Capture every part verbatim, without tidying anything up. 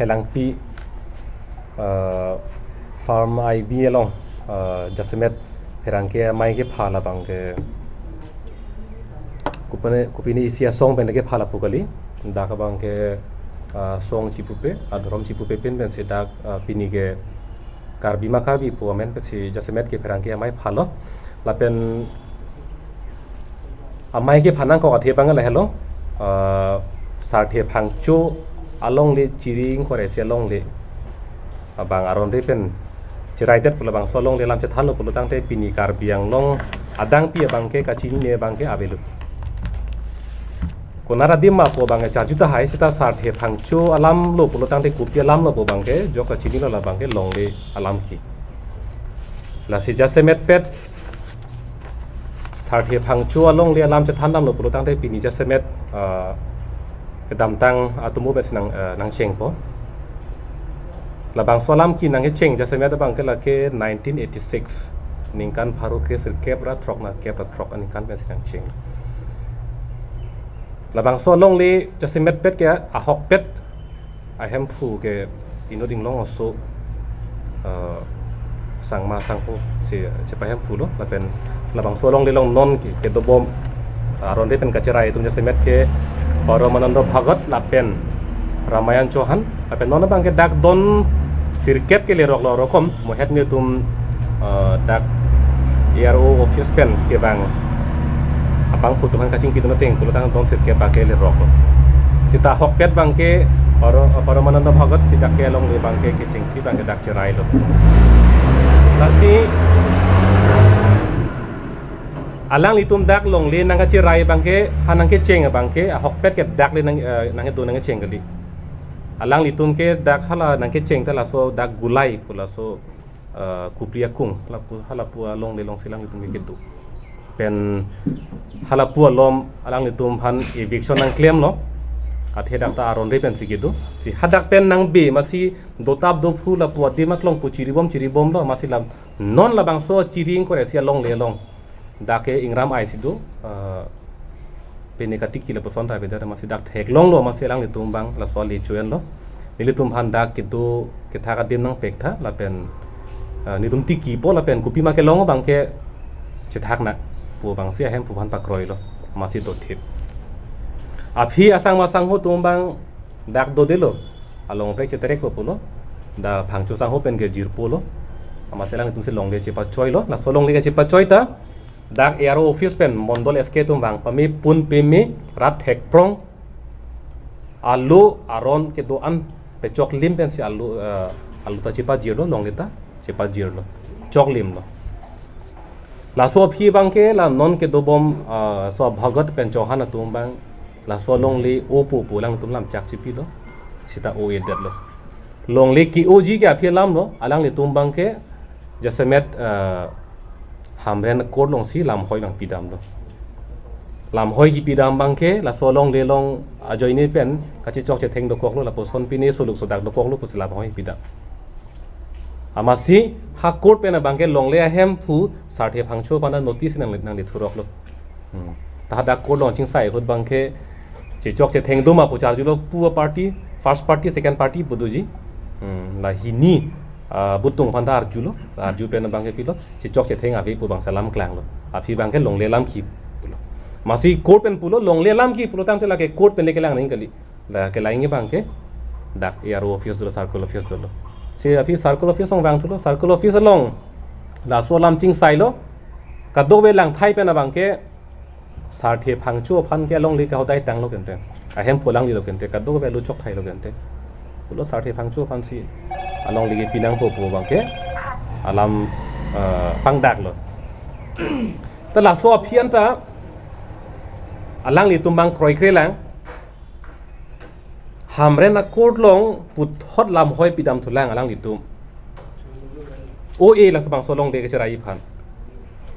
Helangpi, eh, Farm I B along, eh, jasemet pherangke amei kepha labang ke kopine, kopine isi asong pen kepha lapu kali. Dak abang ke, eh, song chipupe, adhorom chipupe pen pensi dak, eh, pini ke Karbi ma Karbi pu amen pensi jasemet ke pherangke amei phalo. Lapen amei kepha nangkok athe abang lahelo, eh, Sarthe Phangcho alongle chiri ingkoi ra isi alongle abang aron re pen chiraidet pu labangso alongle alam chethanlo pulo tangte pini Karbi Anglong adangpi abang ke kachinine abang ke avelo. Konat adim ma pu abang ke charju tahai, seta Sarthe Phangcho alam lo pulo tangte kopi alam lo pu abang ke jok kachinilo labang ke longle alam ke. Lasi jasemet pet Sarthe Phangcho alongle alam chethan damlo pulo tangte pini jasemet, ah, kedamtang atomo pensi nang, eh, nangchengpo. Labangso alam ke nangkecheng jasemet abang ke lake nineteen eighty-six, ningkan pharo kresirkep ra throk nerkep ra throk aningkan pensi nangcheng. Labangso alongle jasemet pet ke ahokpet ahemphu ke inut inglong aso, eh, sangma sangpo si chepahemphulo lapen labangso alongle along non ke, kedobom aron re pen kacherai atum jasemet ke Paramananda Bhagat lapen Ramayan Chauhan lapen non abang ke dak don sirkep ke leroklo, rokom mohet netum, eh, dak A R O office pen kevang abangphu atum aphan kachingki dun ateng pulo tang don sirkep abang ke leroklo. Seta ahokpet abang ke Paro-, Paramananda Bhagat si dak ke alongle abang ke kechengsi abang ke dak cherailo. Lasi alanglitum dak longle nangkacherai abang ke, ha nangkecheng abang ke ahokpet ke dak le nang, eh, nangkedo nangkecheng kali. Alanglitum ke dak hala nangkecheng ta laso dak Gulai pu laso, eh, Kupri akung, halapu, halapu alongle alongsi alanglitum ke kedo. Pen halapu alom alanglitum aphan eviction nangklemlo. Athe dak ta aron re pensi kedo. Si hadak pen nangbe masi dotap dophu lapu adim aklong pu chiribom chiribomlo, masi lam non labangso chiri ingkoi ra isi alongle along dak ke ingram ai si do, eh, pine katiki lapuson ta beda masi dak theklonglo, masi alanglitum abang laso ale choenlo. Nelitum aphan dak kedo kethak adim nangpek tha lapen, eh, netum tikipo lapen kopima kelong abang ke chethak nang pu abangsi ahemphu aphan pakroilo, masi dothip. Aphi asangma sangho atum abang dak dodelo, along prek cheterekpo pulo, dak Phangcho sangho pen ke jirpolo, masi alanglitum si longle chepachoilo, laso longle kechepachoi ta dak A R O office pen Mondol S K atum vang pame pun peme rat thekprong, alo aron kedo-an pechoklim pensi alo, eh, alo ta chepajirlo, longle ta chepajirlo, choklimlo. Laso aphi abang ke la non kedobom, eh, so Bhagat pen Chauhan atum abang laso longle opo pu alangtum lam chak chipilo, seta o-edetlo. Longle ke-oji ke aphi alamlo, alanglitum abang ke jasemet, eh, Hamren Court alongsi lamhoi abang pidamlo. Lamhoi kipidam abang ke laso longle along ajoine pen kachechok chetheng dokoklo, lapuson pine soluk sodak dokoklo pusi lamhoi pidam. Amatsi ha court pen abang ke longle ahemphu Sarthe Phangcho aphan notice nang, nanglethuroklo. Hmm. Ta hadak court along chingsai ahut abang ke chechok chetheng do ma pu charjulo, pu a party, first party, second party pu doji. Hmm. La hini, ah, butung aphan ta arjulo, arju pen abang ke pilo, chechok chetheng ave pu abang si alam klanglo. Aphi abang ke longle alam ke pulo. Masi court pen pulo, longle alam ke pulo tangte lake court pen le kelang nangji kali. La kelang abang ke dak A R O office dolo, circle office dolo. Si aphi circle office along vangthulo, circle office along laso alam chingsailo. Kadokave langthai pen abang ke Sarthe Phangcho aphan ke alongle ke hodai tanglo kente. Ahemphu alanglilo kente, kadokave alo chokthailo kente. Pulo Sarthe Phangcho aphansi alongle ke pinangpo pu abang ke alam, eh, pangdaklo. Ta laso aphi anta alanglitum abang kroikrelang. Hamren a court along puthot lamhoi pidamthulang alanglitum. O-e, laso bangso longle kecherai aphan.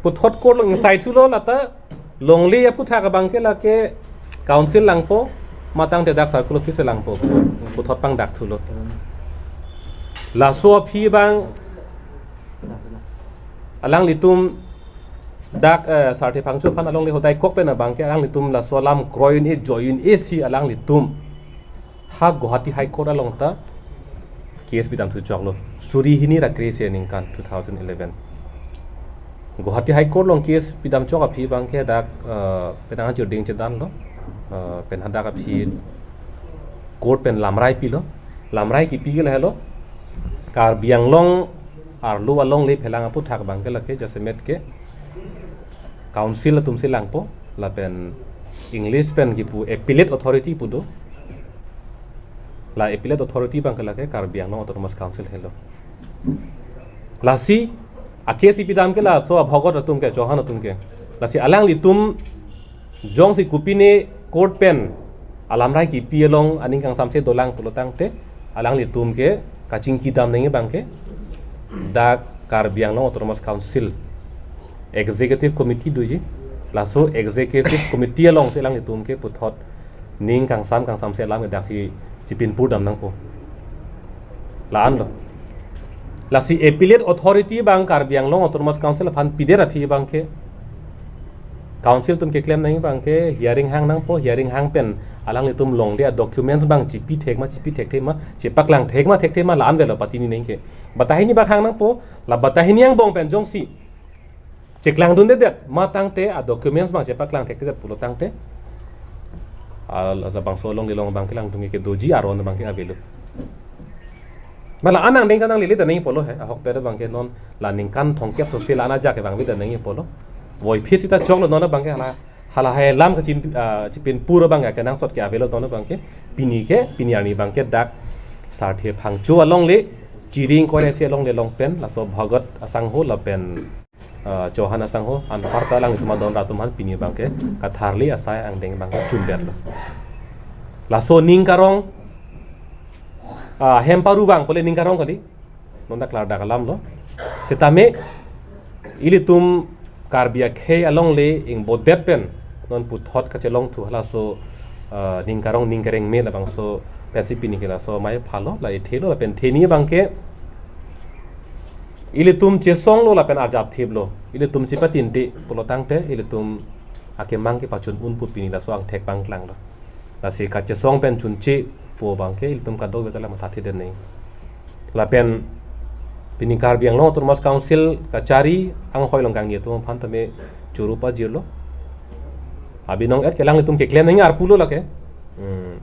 Puthot court along ingsaithulo, lata longle aphuthak abang ke lake council langpo, matang dedak circle office langpo. Puthot pangdakthulo. Laso aphi abang alanglitum dak, eh, Sarthe Phangcho aphan alongle hodai kok pen abang ke alanglitum laso alam kroi un-e, joi un-e si alanglitum ha Guwahati High Court along ta case pidam thu choklo. Suri hini ra kre-isi aningkan two thousand eleven. Guwahati High Court along case pidam chok aphi abangke dak, eh, penang achirding chedanlo. Eh, pen hadak aphi court pen lamrai pilo. Lamrai kipi ke lahelo. Karbi Anglong arlo alongle phelang aphuthak abangke lake jasemet ke council atum si langpo, lapen English pen kipu appellate authority pu do. La appellate authority abangke lake Karbi Anglong Autonomous Council helo. Lasi a-case ipidam ke laso abhogot atum ke, Chauhan atum ke. Lasi alanglitum jongsi kopine court pen alamrai kipi along aning kangsamse dolang pulo tangte, alanglitum ke kachingki dam nangji abangke dak Karbi Anglong Autonomous Council Executive Committee doji. Laso Executive Committee alongsi alanglitum ke puthot ning kangsam kangsamse alam ke daksi chipinpur dam nangpo. La-anlo. Lasi appellate authority abang Karbi Anglong Autonomous Council aphan pidet aphi abangke council atum keklem nangji abangke hearing hang nangpo, hearing hang pen alanglitum longle a-documents abang chipi thek ma, chipi thekthe ma, chepaklang thek ma, thekthe ma, la-an avelo patini nangke. Batai hini bak hang nangpo, la batai hini angbong pen jongsi cheklangdundedet ma tangte, a-documents abang chepaklang thekthedet pulo tangte, a, labangso alongle along abangke alangtum ke doji, aron abangke avelo. Ma la-an angdeng kananglele ta nangji pulo he, ahokpet abangke non la ningkan thomkep sose la-an ajak ke abang veda nangji pulo. Voiphit sita choklo non abangke hala, halahai alam kachim, ah, chipinpur abangke kenangsot ke avelo non abangke, pini ke, pini arni abangke dak Sarthe Phangcho alongle, Chiring Koilasi alongle along pen, laso Bhagat asangho lapen ah, Chauhan asangho anparta alanglitum adon rat atum aphan pini abangke katharli asai angdeng abangke chundetlo. Laso ning karong, ah, hem paru vang pule ning karong kali. Non dak klardak alamlo. Setame ilitum Karbi akhei alongle ingbodet pen non puthot kachelong thu halaso, ah, ning karong ning kereng me labangso pensi pini ke laso amei aphalo, la ethelo, lapen theni abangke ilitum chesonglo lapen arjap thiplo. Ilitum chepatinte pulo tangte ilitum akemang kepachun un pu pini laso angthek pangklanglo. Lasi kachesong pen chunche pu abangke ilitum kadokave ta la mathathedet nangji. Lapen pini Karbi Anglong Autonomous Council kachari anghoi along kangni atum aphan tame choro pajirlo. Abinong et ke alanglitum keklem nangji arpulo lake. Hmm.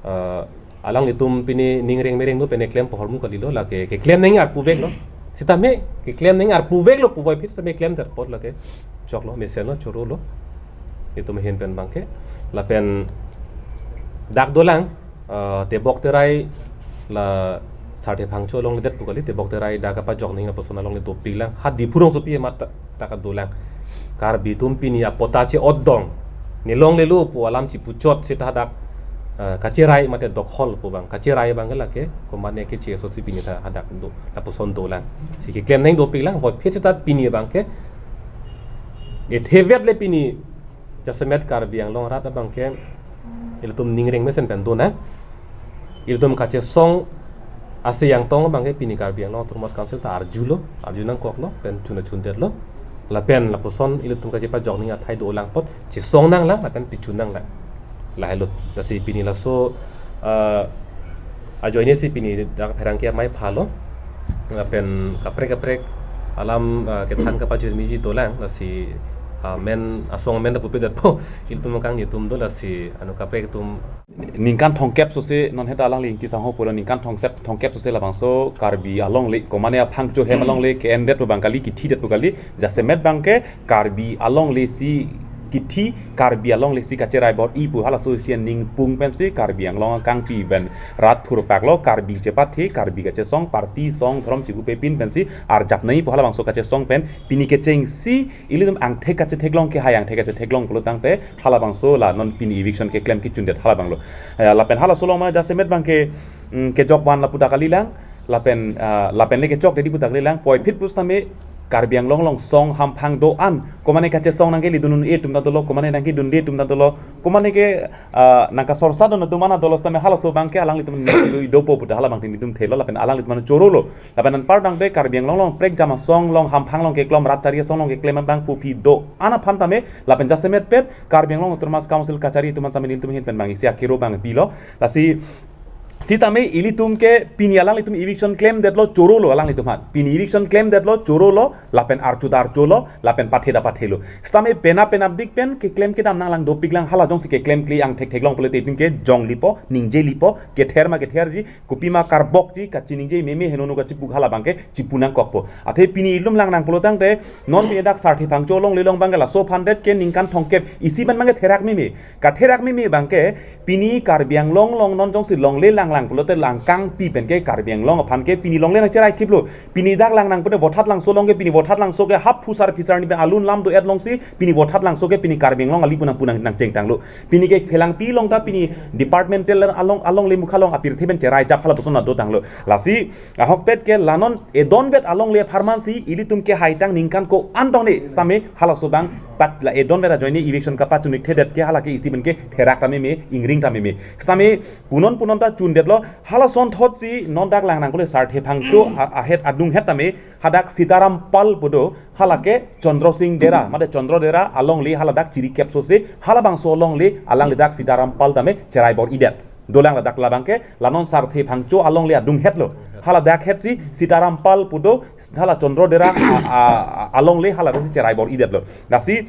Ah, alanglitum pini ning reng mereng do pen keklem pohormu kalilo, lake keklem nangji arpuveklo. Setame keklem nangji arpuveklo pu voiphit setame klemdet apot lake choklo, mesenlo, chorolo. Itum ahin pen abangke. Lapen dak dolang, ah, tebok terai la Sarthe Phangcho alongledet pu kali, tebok terai dak kapajok nangji lapuson alongle dopiklang. Ha Diphu rongsopi amat ta, ta kadolang. Karbi atum pini apatta che-otdong, nelonglelo pu alam chipuchot seta hadak, eh, kacherai mate dokhol pu abang. Kacherai abangke lake komatne keche asosi pini ta hadak do, lapuson dolang. Si keklem nangji dopiklang, voiphit seta pini abangke ethevetle pini jasemet Karbi Anglong arat abangke ilitum ning reng mesen pen donang. Ilitum kachesong ase yangtong abangke pini Karbi Anglong Autonomous Council ta arjulo, arju nangkoklo, pen chun ta chundetlo. Lapen lapuson ilitum kachepajok nangji athai dolang apot chesong nanglang, lapen pichun nanglang. Lahelo. Lasi pini laso, eh, ajoine si pini dak pherangke amei aphalo. Lapen kaprek kaprek alam, eh, kethan kapachirmiji dolang, lasi, ah, men asong amen ta pupedet po, ilitum kangni atum do, lasi anu kaprek atum. Ningkan thomkep sose non heta alangli Ingti asangho pulo, ningkan thomkep, thomkep sose labangso Karbi alongle, komatne aphangcho hem alongle ke-endet pu abang kali, kithidet pu kali, jasemet abangke Karbi alongle si kithi, Karbi alongle si kacherai bor-i pu halaso isi aning pung pensi Karbi Anglong akangpi pen rat thurpaklo, Karbi chepathe, Karbi kachesong, party song, dhorom chipupe pin pensi arjap nangji pu halabangso kachesong pen pini kechengsi ilitum angthek kachetheklong, kehai angthek kachetheklong pulo tangte halabangso la non pini eviction keklem kechundet halabanglo. Eh, lapen halaso along ma jasemet abangke, mm, kejok van lapu ta kalilang, lapen, ah, lapen le kechokdetji pu ta kalilang, voiphit pusitame Karbi Anglong along song hamphang do-an, komatne kachesong nangkelidun un-e atum ta dolo, komatne nangkedunde atum ta dolo, komatne ke, ah, nangkasorsa dun atum an ta dolo setame halaso abangke alanglitum nangkelui dopo pu ta halabangke nelitum thelo, lapen alanglitum an chorolo. Lapen anparta tangte Karbi Anglong along prekjam asong along hamphang along keklem, rat chari asong along keklem abang pupi do-an aphan tame, lapen jasemet pet Karbi Anglong Autonomous Council kachari atum an sitame nelitum ahin pen abang isi akero abang pilo. Lasi Sitame ilitum ke pini alanglitum eviction klemdetlo, chorolo alanglitum aphan. Pini eviction klemdetlo, chorolo, lapen archu ta archulo, lapen pathe ta pathelo. Sitame penap penapdik pen keklem kedam nanglang dopiklang, hala jongsi keklem kli angthek theklong pulote itum ke jonglipo, ningjelipo, kether ma ketherji, kopima karbokji, kachiningje meme, henono kachipu hala abangke chipu nangkokpo. Athe pini ilum langnang pulotangte, non pini dak Sarthe Phangcho alongle along abangke laso aphan det ke ningkan thomkep isi pen abangke therak meme. Katherak meme abangke, pini Karbi Anglong along non jongsi longle langlang pulote langkangpi pen ke Karbi Anglong aphan ke pini longle nangcherai thiplo. Pini dak langnang pute Vothatlangso along ke, pini Vothatlangso ke hap phusar phisar ni pen alun lam do-et alongsi, pini Vothatlangso ke pini Karbi Anglong ali pu nangpu nang nangchengtanglo. Pini ke Phelangpi along ta pini departmental along, alongle mukha along apirthe pen cherai jap hala puson ado tanglo. Lasi ahokpet ke la non edonvet alongle apharman si ilitum ke haitang ningkan ko-an tong ne, sitame halaso abang pat la edonvet ajoine eviction kapachun-ik thedet ke hala ke isi pen ke therak ta meme, ingring ta meme. Sitame punon punon ta chundetlo, halason thotsi non dak langnang kole Sarthe Phangcho a-, ahet adunghet tame hadak Sitaram Pal pu do, hala ke Chandra Sing Dera, mate Chandra Dera alongle hala dak chirikep sose, halabangso alongle alangli dak Sitaram Pal tame cherai bor-idet. Dolang ladak labangke, la non Sarthe Phangcho alongle adunghetlo. Hala dak hetsi Sitaram Pal pu do, hala Chandra Dera a, a, a, alongle hala dak si cherai bor-idetlo. Lasi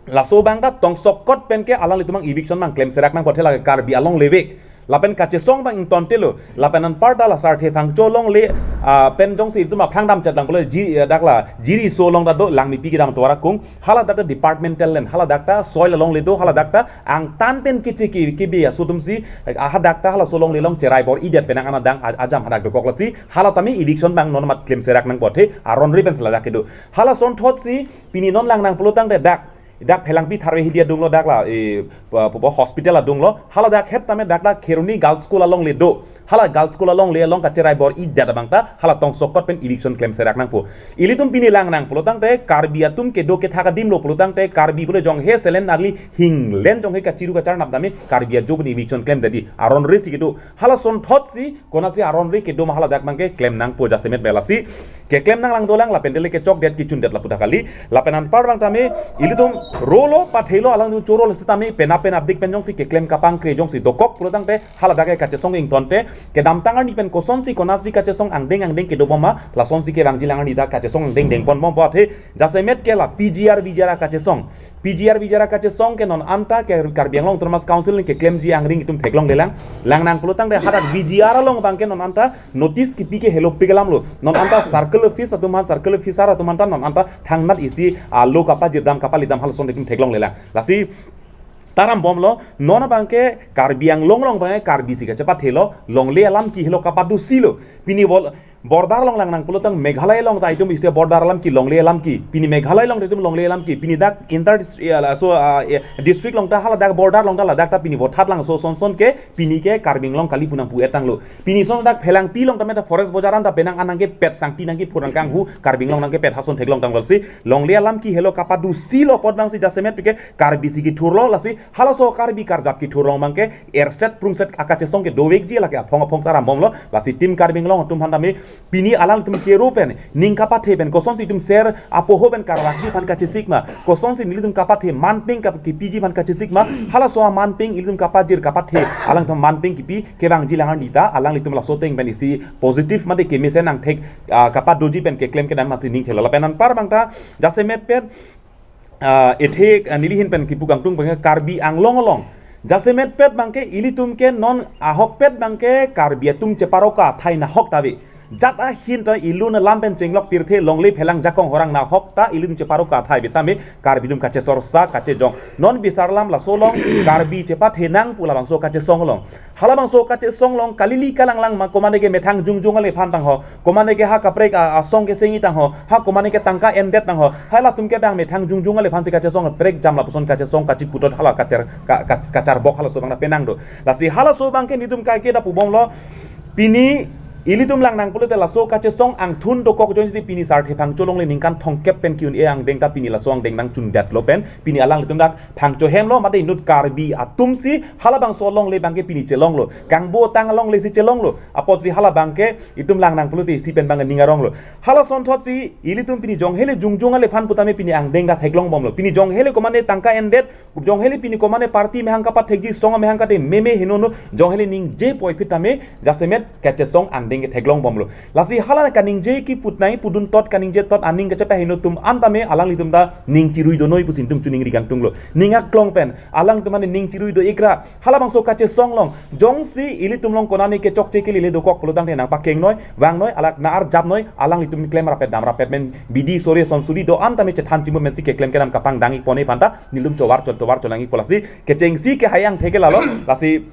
laso abang ta tongsokot pen ke alanglitum abang eviction abang klemserak nangpo, athe la Karbi alongle ave. Lapen kachesong abang ingtontelo. Lapen anparta la Sarthe Phangcho alongle, ah, pen jongsi itum aphrang damchetlang pule ji, eh, dak la Jiriso along ta do Langmepi kedam tovar akung. Hala dak ta departmental land, hala dak ta soil alongle do, hala dak ta angtan pen kichi ki, kibi aso atumsi, eh, hadak ta halaso alongle along cherai bor-idet pen nang ana dang a-, ajam hadak dokok lasi, hala tame eviction abang non mat klemserak nangpo, athe aron ri pen si ladak kedo. Halason thotsi pini non langnang pulotangte dak, dak Phelangpi Tharve Hidi adunglo, dak la, eh, pa, pa, pa, hospital adunglo, hala dak het tame dak ta Kheroni Girls School alongle do. Hala Girls School alongle along kacherai bor-idet abang ta hala tongsokot pen eviction klemserak nangpo. Ilitum pini langnang pulotangte Karbi atum kedo kethak adimlo pulotangte Karbi pule jonghe selen nagli hinglen jonghe kachiru kacharnap tame Karbi ajo pen eviction klemdetji, aron ri si kedo. Halason thotsi konatsi aron ri kedo ma hala dak abangke klem nangpo, jasemet pen lasi keklem nanglang dolang, lapen dele kechokdet kechundet lapu ta kali. Lapen anpar abang tame ilitum rolo pathelo, alangtum chorolo sitame penap penapdik pen jongsi keklem kapangkre jongsi dokok pulotangte hala dak ke kachesong ingtonte kedamtang arni pen kosonsi konatsi kachesong angdeng angdeng kedobom ma, lasonsi kevangjilang arni ta kachesong angdeng dengponbompo, athe jasemet ke la P G R V G R akachesong, P G R V G R akachesong ke non anta ke Karbi Anglong Autonomous Council keklemji angring itum theklonglelang. Langnang pulotangte hadak V G R along abangke non anta notice kipi ke helopik alamlo. Non anta circle office atum aphan, circle officer atum aphan ta non anta thangnat isi alo kapajir dam kapali dam halason itum theklonglelang. Lasi ta rambomlo, non abangke Karbi Anglong along abangke Karbi si kachepathelo, longle alam ke helo kapado silo. Pini bol border along langnang pulotang Meghalaya along ta itum isi border alam ke longle alam ke. Pini Meghalaya along ta itum longle alam ke. Pini dak inter distri-, eh, laso, ah, eh, district along ta hala dak border along ta ladak ta pini Vothatlangso sonson ke pini ke Karbi Anglong kali pu nangpu-et tanglo. Pini son dak Phelangpi along tame ta forest bojar anta penang an nangkepet, sangti nangkephur nangkanghu, Karbi Anglong nangkepet hason theklong tanglo si. Longle alam ke helo kapado silo apot abang si jasemet pike Karbi si kethurlo, lasi halaso Karbi karjap kethur along abangke erset prungset akachesong ke dovekji, lake aphong aphong ta rambomlo. Lasi Team Karbi Anglong atum aphan tame pini alangtum kero pen, ning kapathe pen, kosonsi itum ser apoho pen karvakji aphan kachesik ma, kosonsi nelitum kapathe manpeng kap-, kipiji aphan kachesik ma, halaso amanpeng ilitum kapajir kapathe, alangtum manpeng kipi kevangjilang arni ta alanglitum laso ateng pen isi positive mate kemesen angthek, ah, kapadoji pen keklem kedam masi ning thela. Lapen anpar abang ta jasemet pen, ah, ethe, ah, neli ahin pen kipu kangtung abangke Karbi Anglong along jasemet pet abangke ilitum ke non ahokpet abangke Karbi atum cheparo kathai nahok ta ave. Jat ahin ta ilun alam pen chenglok pirthe longle phelang jakong horang nahok ta ilitum cheparo kathai ave tame Karbi atum kachesorsa kachejong. Non bisar alam laso along Karbi chepathe nang pu labangso kachesong along. Halabangso kachesong along kalili kalanglang ma, komane ke methang jungjung ale aphan tangho, komane ke ha kaprek a, asong ke sengi tangho, ha komane ke tangka endet tangho, halatum ke abang methang jungjung ale aphan si kachesong prek jam lapuson kachesong kachiputot hala kachar, ka, ka, kacharbok halaso abang ta penang do. Lasi halaso abangke nelitum kaike ta pubomlo, pini Ilitum lang nang pulote laso kachesong angthun dokok ajoinesi pini Sarthe Phangcho alongle ningkan thomkep pen ki-un-e angdeng ta pini laso angdeng nangchundetlo pen pini alanglitum dak Phangcho hemlo mate inut Karbi atumsi halabangso alongle abangke pini chelonglo. Kangbotang alonglesi chelonglo. Apotsi halabangke itum lang nang pulote isi pen abang ning aronglo. Halasonthotsi ilitum pini jonghele jongjong ale aphan putame pini angdeng dak theklongbomlo. Pini jonghele komane tangka endet, jonghele pini komane party amahang kapathekji, song amahang kate meme henono, jonghele ningje poi putame jasemet kachesong angdeng ke theklongbomlo. Lasi hala kaningje kiput nai pudun tot kaningje tot aning kachepaheno atum an tame alanglitum ta ning chirui donoi pusi itum chuningri kangtunglo. Ning aklong pen alangtum mane ning chirui do-ikra. Halabangso kachesong along jongsi ilitum along konane kechokche kelile dokok pulotangte nangpakengnoi, vangnoi, alak na-arjapnoi, alanglitum klem rapet dam rapet men bidi sore sonsuri do-an tame chethan chimu mensi keklem kedam kapangdang-ikpon aphan ta nelitum chovar chon tovar chonang-ikpo. Lasi kechengsi kehai angthek ke lalo, lasi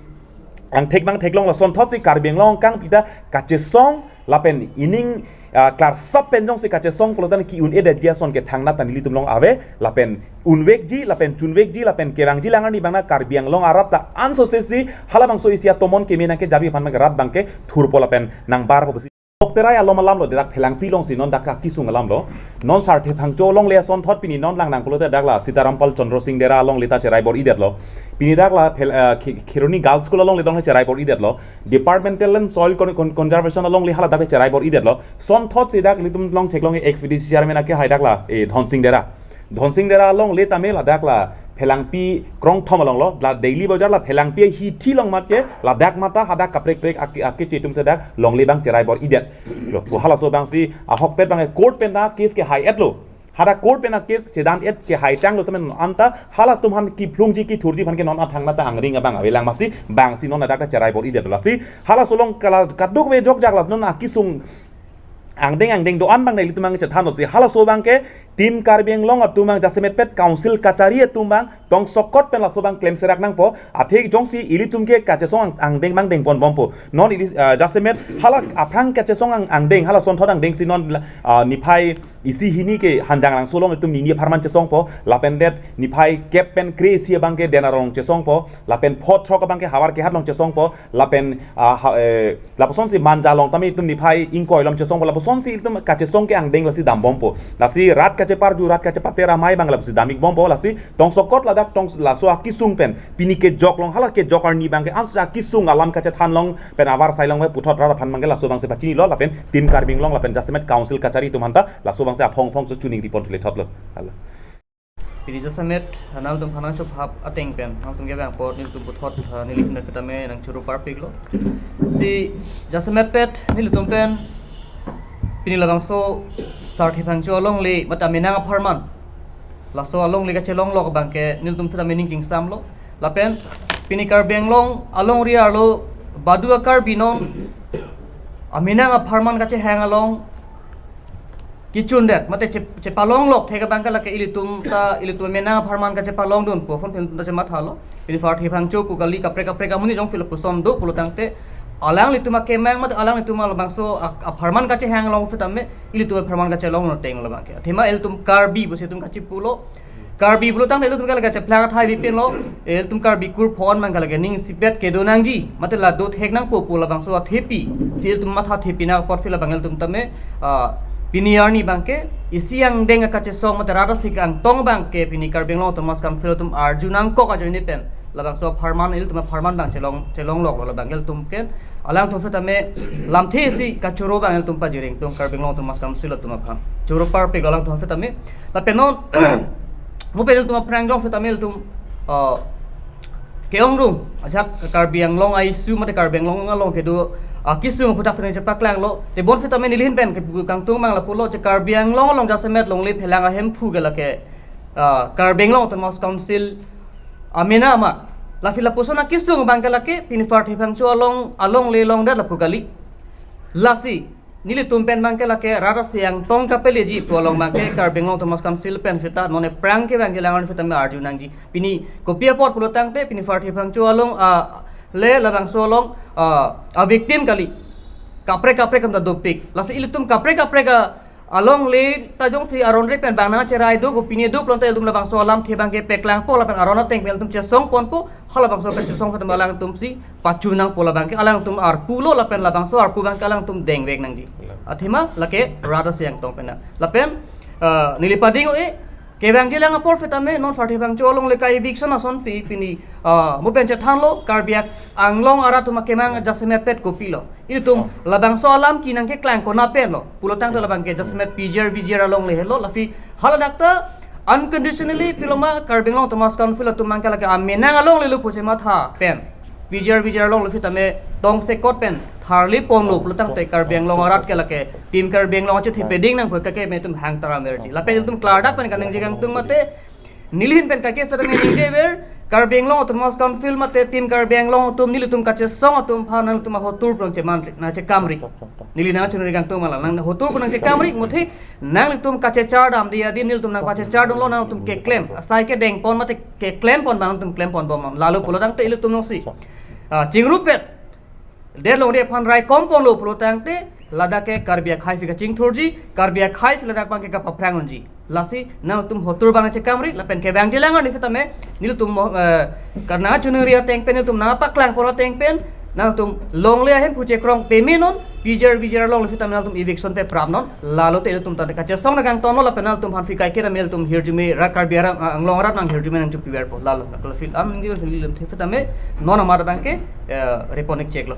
angthek abang theklong lasonthotsi Karbi Anglong kangpi ta kachesong lapen ining, ah, klarsap pen jongsi kachesong pulote ki-un-edetji ason ke thangnat ta nelitum along ave, lapen unvekji, lapen chunvekji, lapen kevangji lang arni abang na Karbi Anglong arat ta ansosesi halabangso isi atomon keme nangkejabi aphan abang rat abangke thurpo lapen nangbarpo pusi. Dokterai alom alamlo, dak Phelangpi alongsi non dak akisung alamlo. Non Sarthe Phangcho alongle asonthot pini non lang nang pulote dak la Sitarampal Chandra Singh Dera alongle ta cherai bor-idetlo. Pini dak la Phel-, eh, Khe-, Kheroni Girls School alongle tong cherai bor-idetlo. Departmental and Soil Con-, Con-, Conservation alongle hala dak cherai bor-idetlo. Sonthotsi dak ilitum along theklong ex V D C chairman akehai dak la, eh, Dhon Singh Dera. Dhon Singh Dera alongle tame ladak la Phelangpi krongthom alonglo, la Daily Bazar la Phelangpi hithi along mat ke ladak mata hadak kaprek prek ake, akeche atumsi dak longle abang cherai bor-idet. Lo, ko halaso abangsi ahokpet abang court pen ta case kehai-etlo. Hadak court pen case chedan-et kehai tanglo temen anta halatum aphan kiphlungji kithurji aphan ke non athangnat ta angring abang avelang masi abangsi non ladak ta cherai bor-idet lasi halaso along kala kadokave jokjak la non akisung angdeng angdeng do-an abang nelitum abang chethanlo si halaso abangke Team Karbi Anglong atum abang jasemetpet Council kachari atum abang tongsokot pen laso abang klemserak nangpo. Athe jongsi ilitum ke kachesong ang-, angdeng abang dengponbompo. Non ili, ah, jasemet hala aphrang kachesong ang-, angdeng, halasonthot angdengsi non, ah, niphai isi hini ke Hanjangrangso along itum nini apharman chesongpo. Lapen det niphai kep pen kre-isi abangke Den Arong along chesongpo. Lapen pho throk abangke Howraghat along chesongpo. Lapen, ah, ha, eh, lapusonsi Manja along tame itum niphai ingkoi along chesongpo, lapusonsi itum kachesong ke angdeng lasi dambompo. Lasi rat kacheparju, rat kachepater amei abang lapusi dam-ikbompo, lasi tongsokot ladak tong laso akisung pen pini kejok along hala kejok arni abangke ansi akisung alam kachethan along pen avarsai along puthot rat aphan abangke laso abangsi pachinilo lapen Team Karbi Anglong lapen jasemet Council kachari atum aphanta laso abangsi aphong aphongsi chuningripon thulethotlo. Hala. Pini jasemet, ah, nangtum aphan nangchobhap ateng pen, nangtum kevang apot nelitum puthot, ah, neli hin tame nangchoro parpiklo. Si jasemetpet nelitum pen pini labangso Sarthe Phangcho alongle mate amenang apharman. Laso alongle kachelonglok abangke nelitum seta mening chingsamlo. Lapen pini Karbi Anglong alongri arlo badu a-Karbi non amenang apharman kachehang along kichundet, mate che-, chepalonglok thek abangke lake ilitum ta, ilitum amenang apharman kachepalongdunpo, pon pen ta chemathalo. Pini Sarthe Phangcho pu kali kaprek kaprek amonit jongsi lapuson do pulotangte, alanglitum akemang mate alanglitum labangso a-, apharman kachehang along sitame, ilitum apharman kachelong no teng labangke. Athema ilitum Karbi pusi itum kachipulo, Karbi pulotangte ilitum ke lake cheplang athai bipinlo, ilitum Karbi kur phon abangke lake ning isipet kedo nangji, mate la do thek nangpo pu labangso athepi, si ilitum matha thepi nang apotsi labang ilitum tame, ah, pini arni abangke, isi angdeng akachesong mate rat asik angtong abangke pini Karbi Anglong Autonomous Council atum arju nangkok ajoine pen, labangso apharman ilitum apharman abang chelong, chelongloklo labang ilitum pen, alangtum sitame lamthe isi kachoro abang ilitum pajireng tung Karbi Anglong Autonomous Council atum aphan. Choro parpiklo alangtum sitame. Lapen non, mo pen ilitum aphrang jong sitame ilitum, ah, ke-ongdung, ajak Karbi Anglong a-issue mate Karbi Anglong along kedo, ah, kisung aphuthak sitame chepaklanglo. Tebon sitame neli hin pen kepu kangtung abang lapulo, che Karbi Anglong along jasemet longle phelang ahemphu ke lake, ah, Karbi Anglong Autonomous Council amenang amat. Lasi lapuson akisung abangke lake, pini Sarthe Phangcho along, alongle longdet lapu kali. Lasi, nelitum pen abangke lake rat asik angtong kapeleji pu along abangke Karbi Anglong Autonomous Council pen seta non aphrang kevang kelang arni sitame arju nangji. Pini kopi apot pulotangte pini Sarthe Phangcho along, ah, le labangso along, ah, a-victim kali. Kaprek kaprek atum ta dopik. Lasi ilitum kaprek kaprek a alongle ta jongsi aron re pen bang nangcherai do, kopine do pulote ilitum labangso alamthe abangke paklangpo lapen aron ateng pen ilitum chesongponpo, halabangso kachesong pen alangtum si pachun nangpo, labangke alangtum arpu lo lapen labangso arpu abangke alangtum dengvek nangji. Athema lake rat asai angtong pen na. Lapen, eh, neli pading-o-e, kevangjilang apor sitame non Pharthe Phangcho alongle ka-eviction asonsi pini, ah, mo pen chethanlo, Karbi Anglong arat atum akemang jasemet pet kopilo. Ilitum labangso alam kenang keklang konat pen lo pulo tangte labangke jasemet P G R V G R alongle helo, lasi haladak ta unconditionally piloma Karbi Anglong Autonomous Council atum abangke lake amenang alongle lo pusi matha pen P G R V G R alongle sitame tongsekot pen tharliponlo pulo tangte Karbi Anglong arat ke lake Team Karbi Anglong achethe peding nangpo kake me ilitum hang tara merji. Lapen ilitum klardak pen kaningje kangtung mate, neli ahin pen kake sitame ningjever, Karbi Anglong Autonomous Council mate Team Karbi Anglong atum nelitum kachesong atum aphan nangtum ahotur pu nangcheman, nangchekamri. Neli nangchunri kangtung mala, nang hotur pu nangchekamri, muthe nanglitum kachechar damde adi nelitum nangpachechar dunlo, nangtum keklem asai kedengpon mate keklemponbom, nangtum klemponbom. Lalo pulo tangte ilitum nongsi, ah, chingrupet det longri aphan raikomponlo pulo tangte ladak ke Karbi akhei aphi kachingthurji, Karbi akhei aphi ladak abangke kapaphrang unji. Lasi nangtum hotur abang chekamri, lapen kevangjilang arni sitame nelitum mo, eh, karna chunuri ateng pen, nelitum nangpaklangpon ateng pen nangtum longle ahem puche krong pemenon, P G R V G R alongle sitame nangtum eviction peprapnon. Lalo te ilitum tangte kachesong nangkangtonlo lapen nangtum aphan aphi kaiketa me ilitum hirjume, rat Karbi arang, ah, Anglong arat nang hirjume nangchopiverpo. Lalo, lalo aphi am ningje ilitum sitame non amat abangke, eh, reponik cheklo.